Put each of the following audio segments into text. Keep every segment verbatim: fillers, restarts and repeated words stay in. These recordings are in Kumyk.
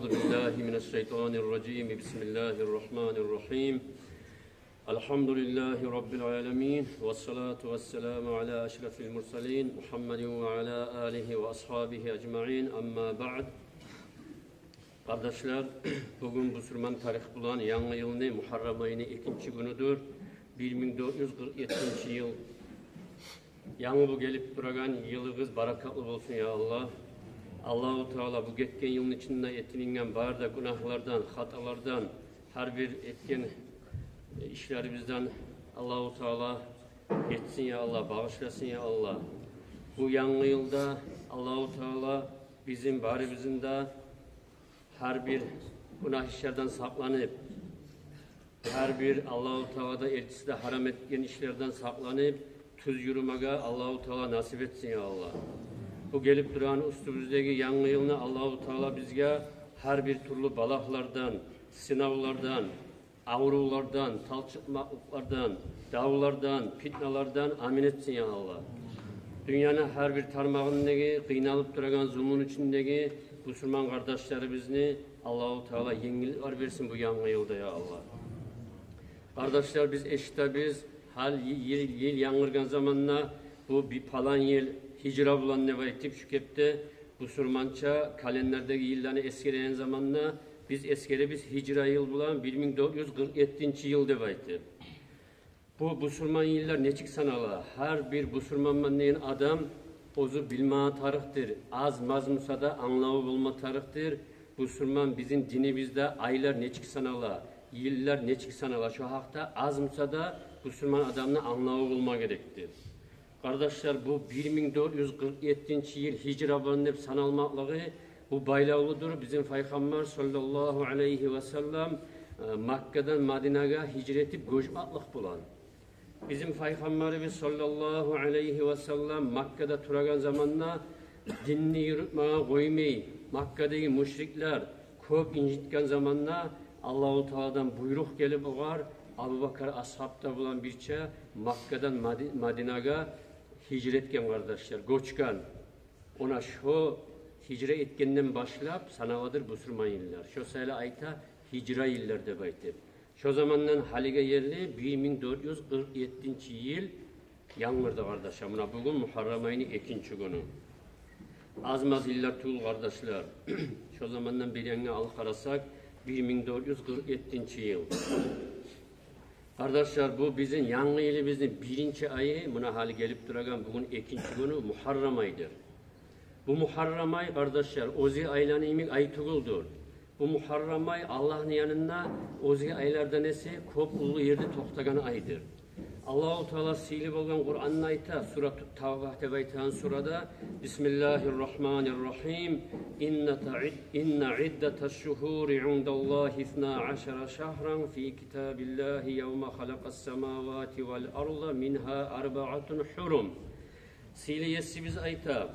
بالله من الشيطان الرجيم. بسم الله الرحمن الرحيم. الحمد لله رب العالمين، والصلاة والسلام على أشرف المرسلين محمد وعلى آله وأصحابه أجمعين. أما بعد. Къардашлар, бугюн бусурман тарих булан янгы йылны, Мугьаррам айны экинчи гюнюдюр. Бир минг дёрт юз къыркъ еттинчи йыл. Янгы бу гелип турагъан йылыгъыз баракатлы болсун, я Аллагь. Аллагьу Таала бу гетген йылны ичинде этилинген бары да гюнагьлардан, хаталардан, гьар бир этген, э, ишлерибизден Аллагьу Таала гечсин, я Аллагь, багъышласын, я Аллагь. Бу янгы йылда Аллагьу Таала бизин барыбызны да гьар бир гюнагь ишлерден сакъланып, гьар бир Аллагьу Таала да, элчиси де гьарам этген ишлерден сакъланып, тюз юрюмеге Аллагьу Таала насип этсин, я Аллагь. Бу гелип турагъан уьстюбюздеги янгы йылны Аллагьу Таала бизге гьар бир тюрлю балагьлардан, сынавлардан, аврувлардан, талчыкъмакълыкълардан, давлардан, питналардан амин этсин, я Аллагь. Дюньяны гьар бир тармагъындагъы къыйналып турагъан, зулмуну ичиндеги бусурман къардашларыбызны Аллагьу Таала енгилликлер берсин бу янгы йылда, я Аллагь. Къардашлар, биз эшитебиз, гьар йы-, йыл, йыл янгыргъан заманда, бу би-, палан йыл гьижра булан деп айтып, шу кепде бусурманча календарьдагъы йылланы эсгереген заманда, биз эсгеребиз гьижра йыл булан бир минг дёрт юз къыркъ еттинчи йыл деп айтып. Бу бусурман йыллар нечик санала? Гьар бир бусурманман деген адам оьзю билме тарыкъдыр, аз-маз буса да англаву болма тарыкъдыр. Бусурман, бизин динибизде айлар нечик санала, йыллар нечик санала, шо гьакъда аз буса да бусурман адамны англаву болма герекдир. Къардашлар, бу бир минг дёрт юз къыркъ еттинчи йыл гьижра булан деп саналмакълыгъы, бу байлавлудур бизин Пайхаммар саллаллагьу алайгьи ва саллам, э, Маккадан Мадинагъа гьижра этип гёчмеклик булан. Бизин Пайхаммарыбыз саллаллагьу алайгьи ва саллам Маккада турагъан заманда, динни юрютмеге къоймай, Маккадагъы мушриклер кёп инжитген заманда, Аллагьу Тааладан буйрукъ гелип огъар, Абу Бакр асгьаб да булан бирче Маккадан Мади-, Мадинагъа гьижра этген, къардашлар, гёчген. Она шо гьижра этгенден башлап саналадыр бусурман йыллар. Шо саялы айта гьижра йыллар деп айтып. Шо замандан гьалиге ерли бир минг дёрт юз къыркъ еттинчи йыл янгырды, къардашлар. Муна бугюн Мугьаррам айны экинчи гюню. Аз-маз йыллар тюгюл, къардашлар. Шо замандан бери янгы алып къарасакъ, бир минг дёрт юз къыркъ еттинчи йыл. Къардашлар, бу бизин янгы йылыбызны биринчи айы, муна гьали гелип турагъан бугюн экинчи гюню Мугьаррам айдыр. Бу Мугьаррам ай, къардашлар, оьзге айланы йимик ай тюгюлдюр. Бу Мугьаррам ай Аллагьны янында оьзге айлардан эсе кёп уллу ерде токътагъан айдыр. Аллагьу Таала сыйлы болгъан Къуранда айта, Суратут Тавба деп айтагъан сурада: بسم الله الرحمن الرحيم. إن تعد-، إن عدة الشهور عند الله اثنا عشر شهرا في كتاب الله يوم خلق السماوات والأرض منها أربعة حرم. Сыйлы Есибиз айта,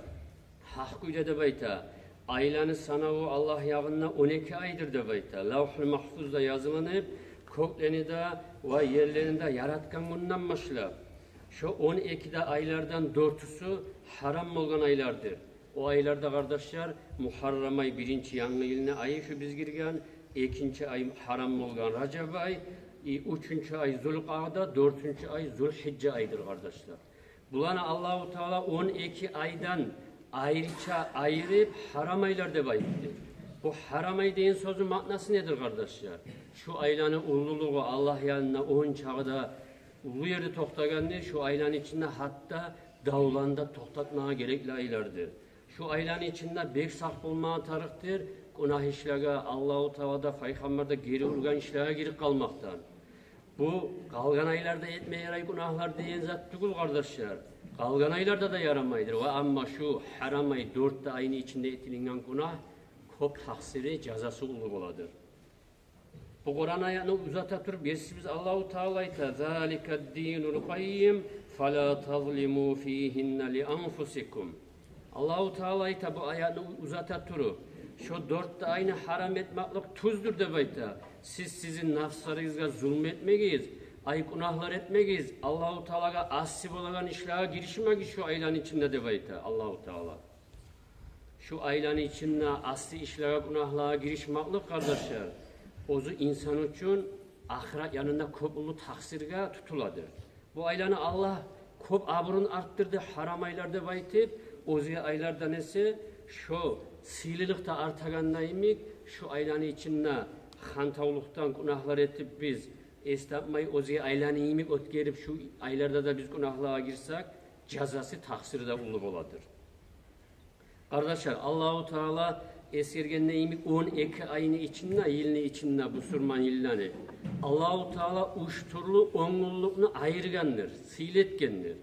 гьакъ кюйде деп айта, айланы санаву Аллагь ягъында он эки айдыр деп айта. Лавгьул Магьфузда язылынып, кёклени де ва ерлени де яратгъан гюнден башлап. Шо он эки де айлардан дёртюсю гьарам болгъан айлардыр. О айларда, къардашлар, Мугьаррам ай, биринчи янгы йылны айы, шу биз гирген, экинчи ай гьарам болгъан Ражаб ай, и уьчюнчю ай Зулкъаъда, дёртюнчю ай Зулгьижжа айдыр, къардашлар. Буланы Аллагьу Таала он эки айдан айрыча айырып, гьарам айлар деп айтды. Бу гьарам ай деген сёзню маънасы недир, къардашлар? Шу айланы уллулугъу Аллагь янында ончакъы да уллу ерде токътагъанды, шу айланы ичинде гьатта давланы да токътатмагъа герекли айларды. Шу айланы ичинде бек сакъ болмагъа тарыкъдыр гюнагь ишлеге, Аллагьу Таала да, Пайхаммар да гери ургъан ишлеге гирип къалмакъдан. Бу къалгъан айларда этме ярай гюнагьлар деген зат тюгюл, къардашлар. Къалгъан айларда да ярамайдыр. Ва амма шу гьарам ай, дёрт де айны ичинде этилинген гюнагь кёп такъсири, жазасы уллу боладыр. Бу Къуран аятны узата туруп, Есибиз Аллагьу Таала айта: ذلك الدين القيم فلا تظلموا فيهن لأنفسكم. Аллагьу Таала айта, бу аятны узата туруп, шо дёрт де айны гьарам этмеклик тюздюр деп айта. Сиз сизин нафсларыгъызгъа зулму этмегиз, ай гюнагьлар этмегиз, Аллагьу Таалагъа асси болагъан ишлеге гиришмегиз шо айланы ичинде деп айта Аллагьу Таала. Шу айланы ичинде асси ишлеге, гюнагьлагъа гиришмеклик, къардашлар, оьзю инсан учун ахырат янында кёп уллу такъсирге тутуладыр. Бу айланы Аллагь кёп абурун артдырды, гьарам айлар деп айтып, оьзге айлардан эсе шо сыйлылыкъ да артагъанда йимик, шу айланы ичинде хантавлукъдан гюнагьлар этип биз, эс тапмай, оьзге айланы йимик оьтгерип, шу айларда да биз гюнагьлагъа гирсек, жазасы, такъсири де уллу боладыр. Къардашлар, Аллагьу Таала эсгергенде йимик, он эки айны ичинде, йылны ичинде, бусурман йылланы, Аллагьу Таала уьч тюрлю он гюнлюкню айыргъандыр, сыйлы этгендир.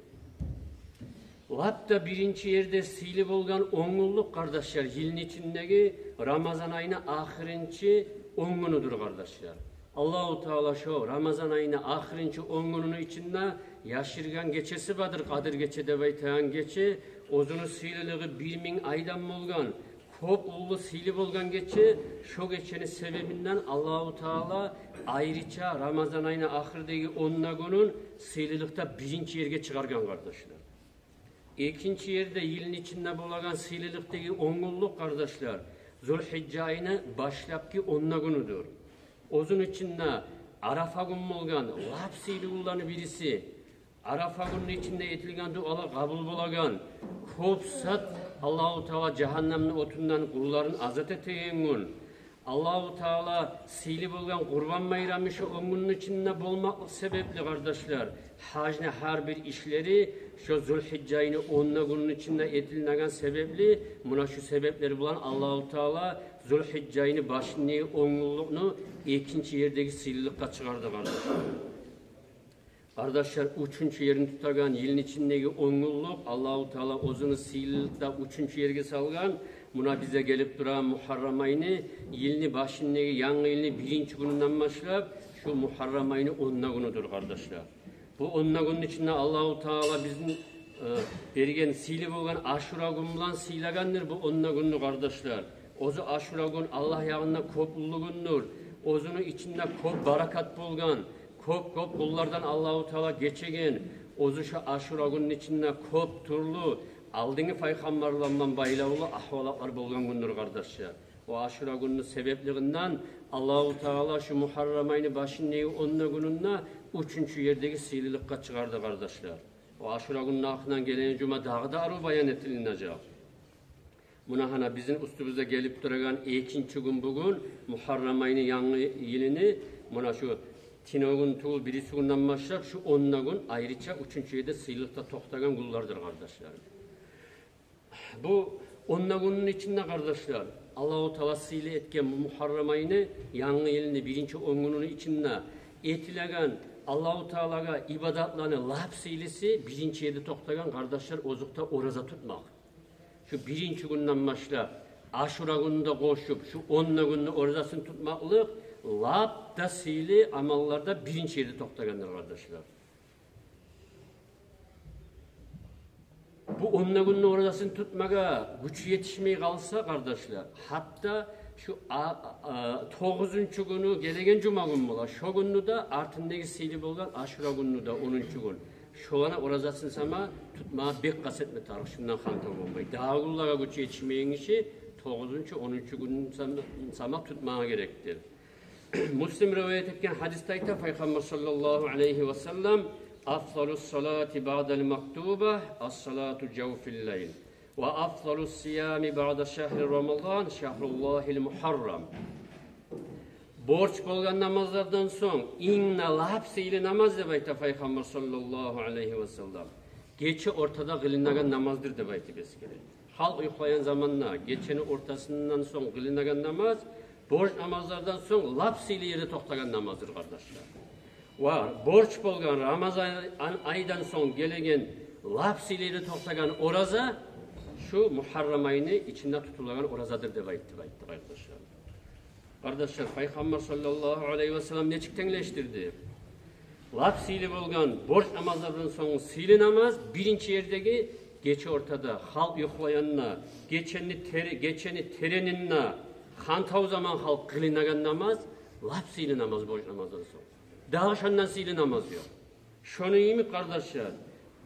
Лап да биринчи ерде сыйлы болгъан он гюнлюк, къардашлар, йылны ичиндеги Рамазан айны ахырынчы он гюнюдюр, къардашлар. Аллагьу Таала шо Рамазан айны ахырынчы он гюнюню ичинде яшыргъан гечеси бардыр, Къадир гече деп айтагъан гече, оьзюню сыйлылыгъы бир минг айдан болгъан, кёп уллу сыйлы болгъан гече. Шо гечени себебинден Аллагьу Таала айрыча Рамазан айны ахырдагъы он да гюнюн сыйлылыкъда биринчи ерге чыгъаргъан, къардашлар. Экинчи ерде йылны ичинде болагъан сыйлылыкъдагъы он гюнлюк, къардашлар, Зулгьижжа айны башлапгъы он да гюнюдюр. Оьзюню ичинде Арафа гюн болгъан, лап сыйлы гюнлени бириси. Арафа гюнню ичинде этилген дуалар къабул болагъан, кёп сат Аллагьу Таала жагьаннемни отундан къулларын азат этеген гюн. Аллагьу Таала сыйлы болгъан Къурбан байрамы шо он гюнню ичинде болмакълыкъ себепли, къардашлар, гьажны гьар бир ишлери шо Зулгьижжа айны он да гюнню ичинде этилинеген себепли, муна шу себеплер булан Аллагьу Таала Зулгьижжа айны башындагъы он гюнлюкню экинчи ердеги сыйлылыкъгъа чыгъарды, къардашлар. Къардашлар, уьчюнчю ерни тутагъан йылны ичиндеги он гюнлюк Аллагьу Таала оьзюню сыйлылыкъда уьчюнчю ерге салгъан. Муна бизге гелип турагъан Мугьаррам айны, йылны башындагъы, янгы йылны биринчи гюнюнден башлап, шу Мугьаррам айны он да гюнюдюр, къардашлар. Бу он да гюнню ичинде Аллагьу Таала бизин, э, берген сыйлы болгъан Ашура гюн булан сыйлагъандыр бу он да гюнню, къардашлар. Оьзю Ашура гюн Аллагь ягъында кёп уллу гюндюр. Оьзюню ичинде кёп баракат болгъан, кёп-кёп къуллардан Аллагьу Таала гечеген. Оьзю шо Ашура гюнню ичинде кёп тюрлю алдынгы пайхаммарлар булан байлавлу агьвалатлар болгъан гюндюр, къардашлар. О Ашура гюнню себеплигинден Аллагьу Таала шу Мугьаррам айны башындагъы он да гюнюнде уьчюнчю ердеги сыйлылыкъгъа чыгъарды, къардашлар. О Ашура гюнню гьакъындан гелеген жума дагъы да арив баян этилинежек. Муна гьана бизин уьстюбюзде гелип турагъан экинчи гюн бугюн, Мугьаррам айны янгы йылыны, муна шу тюнегюн тюгюл, бириси гюнден башлап шу он да гюн айрыча уьчюнчю ерде сыйлылыкъда токътагъан гюнлердир, къардашларым. Бу он да гюнню ичинде, къардашлар, Аллагьу Таала сыйлы этген бу Мугьаррам айны янгы йылыны биринчи он гюнюню ичинде этилеген Аллагьу Таалагъа ибадатланы лап сыйлысы, биринчи ерде токътагъан, къардашлар, озокъда, ораза тутмакъ. Шу биринчи гюнден башлап, Ашура гюнню де къошуп, шу он да гюнню оразасын тутмакълыкъ лап да сыйлы амалларда биринчи ерде токътагъандыр, къардашлар. Бу он да гюнню оразасын тутмагъа гючю етишмей къалса, къардашлар, гьатта шу а-, а-, тогъузунчу гюню гелеген жума гюн бола, шо гюнню де, артындагъы сыйлы болгъан Ашура гюнню де, онунчу гюн, шоланы оразасын сама тутмагъа бек къаст этме тарыкъ, шундан хантав болмай. Дагъы гюнлеге гючю етишмейген гиши тогъузунчу, онунчу гюн сама, сама тутмагъа герекдир. Муслим риваят этген гьадисде айта Пайхаммар саллаллагьу алайгьи ва саллам: «Афзалус салати баъдал мактуба ас-салату жавфил лайл, ва афзалус сиями баъда шагьри Рамадан шагьруллагьил мугьаррам». Борч болгъан намазлардан сонг инг де лап сыйлы намаз, деп айта Пайхаммар саллаллагьу алайгьи ва саллам, гече ортада къылынагъан намаздыр, деп айтып эсгере. Халкъ юхлайгъан заманда, гечени ортасындан сонг къылынагъан намаз борч намазлардан сонг лап сыйлы ерде токътагъан намаздыр, къардашлар. Ва борч болгъан Рамазан айдан сонг гелеген лап сыйлы ерде токътагъан ораза шу Мугьаррам айны ичинде тутулагъан оразадыр, деп айтып айтды, къардашлар. Къардашлар, Пайхаммар саллаллагьу алайгьи ва саллам нечик тенглешдирди? Лап сыйлы болгъан борч намазлардан сонг сыйлы намаз, биринчи ердеги, гече ортада, халкъ юхлайгъанда, гечени тере-, гечени теренинде, хантав заман халкъ къылынагъан намаз лап сыйлы намаз борч намаздан сонг. Дагъы шондан сыйлы намаз ёкъ. Шону йимик, къардашлар,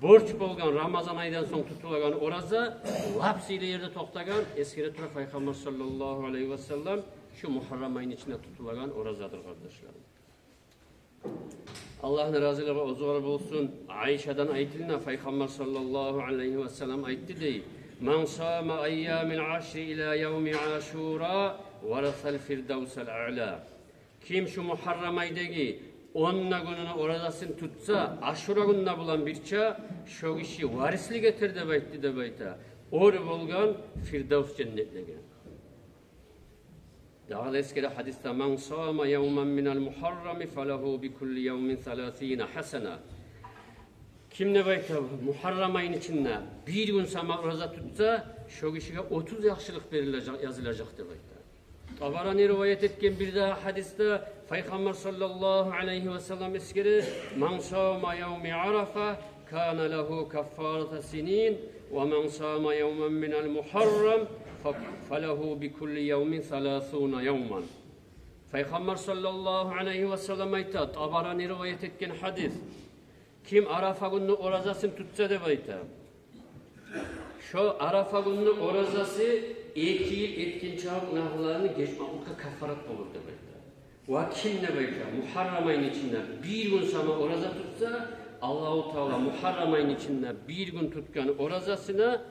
борч болгъан Рамазан айдан сонг тутулагъан ораза лап сыйлы ерде токътагъан, эсгере тура Пайхаммар саллаллагьу алайгьи васаллам, шу Мугьаррам айны ичинде тутулагъан оразадыр, къардашларым. Аллагьны разилиги оьзюгер болсун. Айшадан айтылына, Пайхаммар саллаллагьу алайгьи васаллам айтды дей: «Ман сама айямил ашри ила явми Ашура варасал фирдавсал аъла». Ким шу Мугьаррам айдагъы он да гюнюню оразасын тутса, Ашура гюнню булан бирче, шо гиши варислик этер деп айтды деп айта оьр болгъан Фирдавс женнетлеге. Дагъы да эсгере гьадисде: «Ман сама явман минал Мугьаррами фалагьу бикулли явмин саласина гьасана». Ким деп айта, Мугьаррам айны ичинде бир гюн сама ораза тутса, шо гишиге отуз яхшылыкъ берилежек, язылажакъ деп айта. Табарани риваят этген бир дагъы гьадисде Пайхаммар саллаллагьу алайгьи васаллам эсгере: «Ман сама явми Арафа кана лагьу каффарата синин, ва ман сама явман минал Мугьаррам фа-, фалагьу бикулли явмин саласуна явман». Пайхаммар саллаллагьу алайгьи васаллам айта, Табарани риваят этген гьадис: «Ким Арафа гюнню оразасын тутса, — деп айта, — шо Арафа гюнню оразасы эки йыл этген чакъы гюнагьларын гечмекликге каффарат болур», — деп айта. Ва ким, деп айта, Мугьаррам айны ичинде бир гюн сама ораза тутса, Аллагьу Таала Мугьаррам айны ичинде бир гюн тутгъан оразасына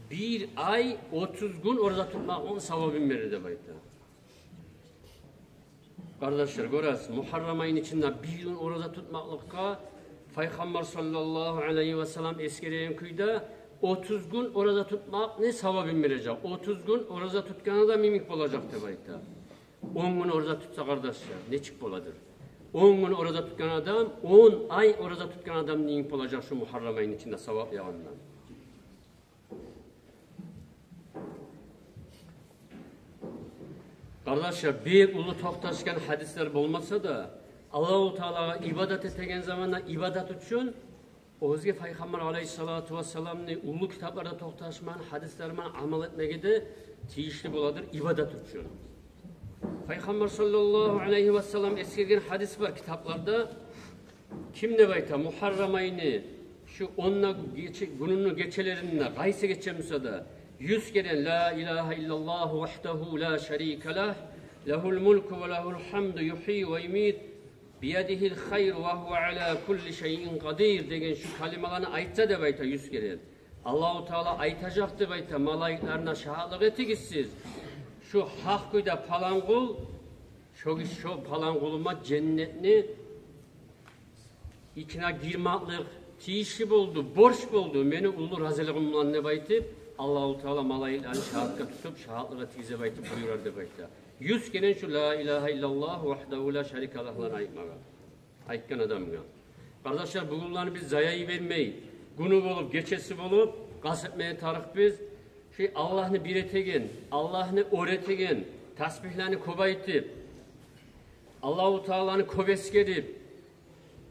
бир ай отуз гюн ораза тутмакъны савабын берер деп айта. Къардашлар, гёресиз, Мугьаррам айны ичинде бир гюн ораза тутмакълыкъгъа Пайхаммар саллаллагьу алайгьи васаллам эсгереген кюйде отуз гюн ораза тутмакъны савабын бережек. Отуз гюн ораза тутгъан адам йимик болажакъ деп айта. Он гюн ораза тутса, къардашлар, нечик боладыр? Он гюн ораза тутгъан адам, он ай ораза тутгъан адам йимик болажакъ шу Мугьаррам айны ичинде савап ягъындан. Къардашлар, бек уллу токъташгъан гьадислер болмаса да, Аллагьу Таалагъа ибадат этеген заманда ибадат учун, оьзге Пайхаммар алайгьиссалату вассаламны уллу китапларда токъташмагъан гьадислери булан амал этмеге де тийишли боладыр ибадат учун. Пайхаммар саллаллагьу алайгьи васаллам эсгерген гьадис бар китапларда. Ким, деп айта, Мугьаррам айны шу он да гече, гюнюню гечелеринде, къайсы гече буса да, юз керен «Ла илагьа иллаллагьу вагьдагьу ла шарика лагь, лагьул мулку ва лагьул гьамду, югьйи ва юмит, биядигьил хайр ва гьува ала кулли шайин къадир» деген шу калималаны айтса, деп айта, юз керен, Аллагьу Таала айтажакъ, деп айта, малайикларына: «Шагьатлыкъ этигиз сиз, шу гьакъ кюйде палан къул, шо, шо палан къулума женнетни ичине гирмеклик тийишли болду, борч болду мени уллу разилигим булан», — деп айтып, Аллагьу Таала малайикланы шагьатгъа тутуп, шагьатлыкъ этигиз деп айтып буюрар, деп айта. Юз керен шу «Ла илагьа иллаллагьу вагьдагьу ла шарика лагьланы айтмагъа, айтгъан адамгъа. Къардашлар, бугюнлени биз зая йибермей, гюню болуп, гечеси болуп, къаст этмеге тарыкъбыз. Шу Аллагьны бир этеген, Аллагьны оьр этеген тасбигьлени кёп айтып, Аллагьу Тааланы кёп эсгерип,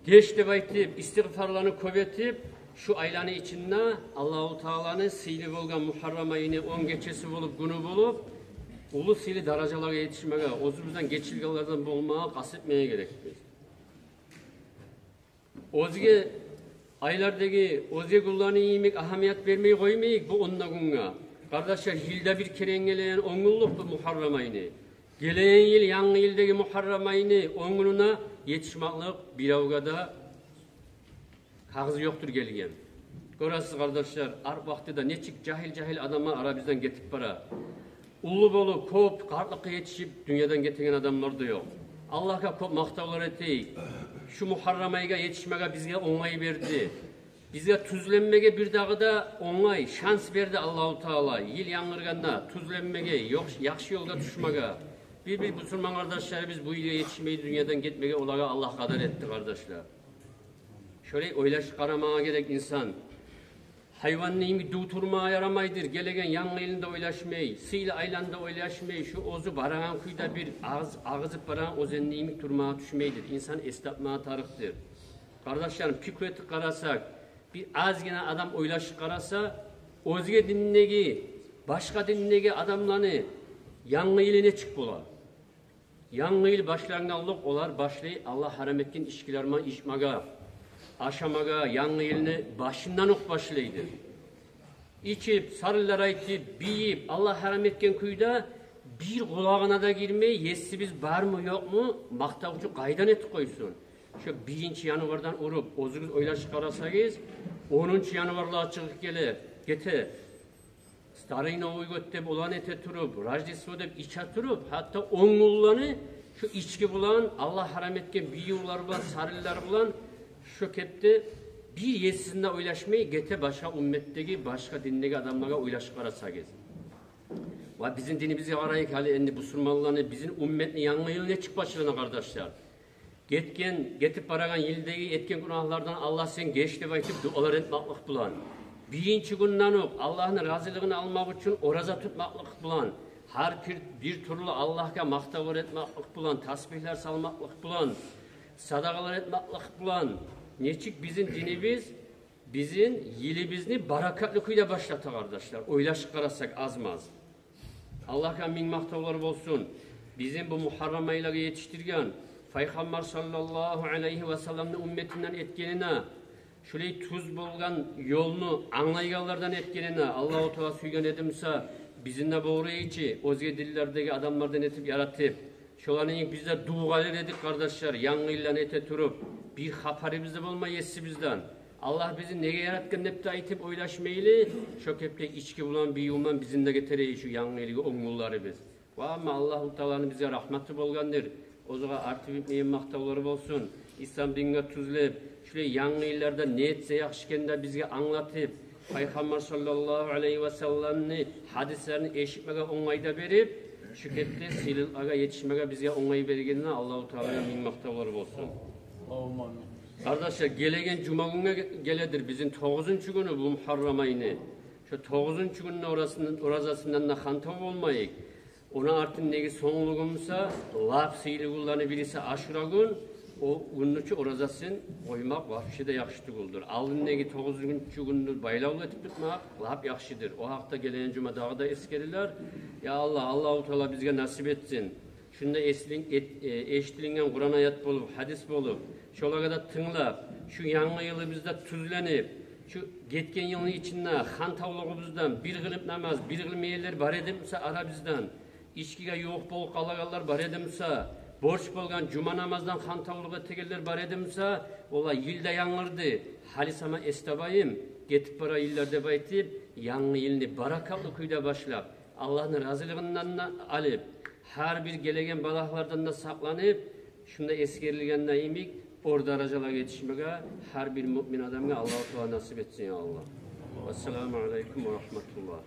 геч деп айтып, истигъфарланы кёп этип, шу айланы ичинде Аллагьу Тааланы сыйлы болгъан Мугьаррам айны он гечеси болуп, гюню болуп, уллу сыйлы даражалагъа етишмеге, оьзюбюзден гечилгенлерден болмагъа къаст этмеге герекбиз. Оьзге айлардагъы, оьзге гюнлени йимик агьамият бермей къоймайыкъ бу он да гюнге. Къардашлар, йылда бир керен гелеген он гюнлюк бу Мугьаррам айны. Гелеген йыл, янгы йылдагъы Мугьаррам айны он гюнюне етишмеклик биревге де кагъызы ёкъдур гелген. Гёресиз, къардашлар, арп вакътиде нечик жагьил-жагьил адамлар арабыздан гетип бара. Уллу болуп, кёп къартлыкъгъа етишип, дюньядан гетеген адамлар да ёкъ. Аллагьгъа кёп макътавлар этейик. Шу Мугьаррам айгъа етишмеге бизге онгай берди. Бизге тюзленмеге бир дагъы да онгай, шанс берди Аллагьу Таала. Йыл янгыргъанда тюзленмеге, ёкъ, яхшы ёлгъа тюшмеге. Бир-бир бусурман къардашларыбыз бу йылгъа етишмей дюньядан гетмеге, олагъа Аллагь къадар этди, къардашлар. Шолай ойлашып къарамагъа герек инсан. Гьайванны йимик дюв турмагъа ярамайдыр, гелеген янгы йылны да ойлашмай, сыйлы айланы да ойлашмай, шу оьзю барагъан кюйде бир агъыз-, агъызып барагъан оьзенни йимик турмагъа тюшмейдир. Инсан эс тапмагъа тарыкъдыр. Къардашларым, пикру этип къарасакъ, бир азгъына адам ойлашып къараса, оьзге диндеги, башгъа диндеги адамланы янгы йылы нечик бола? Янгы йыл башлангъанлыкъ, олар башлай Аллагь гьарам этген ичкилер булан ичмеге. Ашамагъа янгы йылны башындан окъ башлайды. Ичип, сарынлар айтып, бийип, Аллагь гьарам этген кюйде, бир къулагъына да гирмей, есибиз бармы, ёкъму, макътавчу къайдан этип къойсун? Шо биринчи январдан уруп, оьзюгюз ойлашып къарасагъыз, онунчу январлагъа чыгъып геле, гете. Старый Новый год деп оланы эте туруп, Рождество деп иче туруп, гьатта он гюнлени шо ички булан, Аллагь гьарам этген бийивлер булан, сарынлар булан, шо кепде бир есизин де ойлашмай гете башгъа умметдеги, башгъа диндеги адамлагъа, ойлашып къарасагъыз. Ва бизин динибизге къарайыкъ гьали, энди бусурманланы, бизин умметни янгы йылы нечик башлана, къардашлар? Гетген, гетип барагъан йылдагъы этген гюнагьлардан Аллагь сен геч деп айтып дуалар этмеклик булан, биринчи гюнден окъ Аллагьны разилигин алмакъ учун ораза тутмакълыкъ булан, гьар бир, бир тюрлю Аллагьгъа макътавлар этмеклик булан, тасбигьлер салмакълыкъ булан, садагъалар этмеклик булан, нечик бизин динибиз бизин йылыбызны баракатлы кюйде башлата, къардашлар, ойлашып къарасакъ аз-маз. Аллагьгъа минг макътавлар болсун, бизин бу Мугьаррам айлагъа етишдирген, Пайхаммар саллаллагьу алайгьи васалламны умметинден этгенине, шулай тюз болгъан ёлну англайгъанлардан этгенине, Аллагьу Таала сюйген эди буса, бизин де бу орайчы оьзге динлердеги адамлардан этип яратып, шоланы бизин де дугъалар эдик, къардашлар, янгы йылланы эте туруп, бир хабарыбыз да болмай есибизден. Аллагь бизин неге яратгъан деп де айтып ойлашмайлы, шо кепде ички булан, бийив булан бизин де гетерей шу янгы йылгъа он гюнлерибиз. Ва амма Аллагьу Тааланы бизге рагьматы болгъандыр. Огъар артып битмейген макътавлар болсун. Ислам динге тюзлеп, шулай янгы йылларда не этсе яхшы экенни де бизге англатып, Пайхаммар саллаллагьу алайгьи васалламны гьадислерин эшитмеге онгай да берип, шу кепде сыйлылыкълагъа етишмеге бизге онгай бергенине Аллагьу Таалагъа минг макътавлар болсун. Аллагьумма амин. Къардашлар, гелеген жума гюнге геледир бизин тогъузунчу гюню бу Мугьаррам айны. Шо тогъузунчу гюнню оразасындан, оразасындан да хантав болмайыкъ. Ону артындагъы сонгулугъу буса, лап сыйлы гюнлени бириси Ашура гюн, о гюнню чю оразасын къоймакъ вообще де яхшы тюгюлдюр. Алдындагъы тогъузунчу гюнню байлавлу этип тутмакъ лап яхшыдыр. О гьакъда гелеген жума дагъы да эсгерилер. Я Аллагь, Аллагьу Таала бизге насип этсин. Шунда эслин-, эт-, э, эшитилинген Къуран аят болуп, гьадис болуп, шолагъа да тынглап, шу янгы йылыбызда тюзленип, шу гетген йылны ичинде хантавлугъубуздан, бир къылып намаз, бир къылмайгъанлар бар эди буса арабыздан, ичкиге ювукъ болуп къалагъанлар бар эди буса, борч болгъан жума намаздан хантавлукъ этегенлер бар эди буса, олар йыл да янгырды, гьали сама эс табайым, гетип бара йыллар деп айтып, янгы йылны баракатлы кюйде башлап, Аллагьны разилигинден де алып, гьар бир гелеген балагьлардан да сакъланып, шунда эсгерилген йимик оьр даражалагъа етишмеге гьар бир муъмин адамгъа Аллагьу Таала насип этсин, я Аллагь. Вассаламу алайкум ва рагьматуллагь.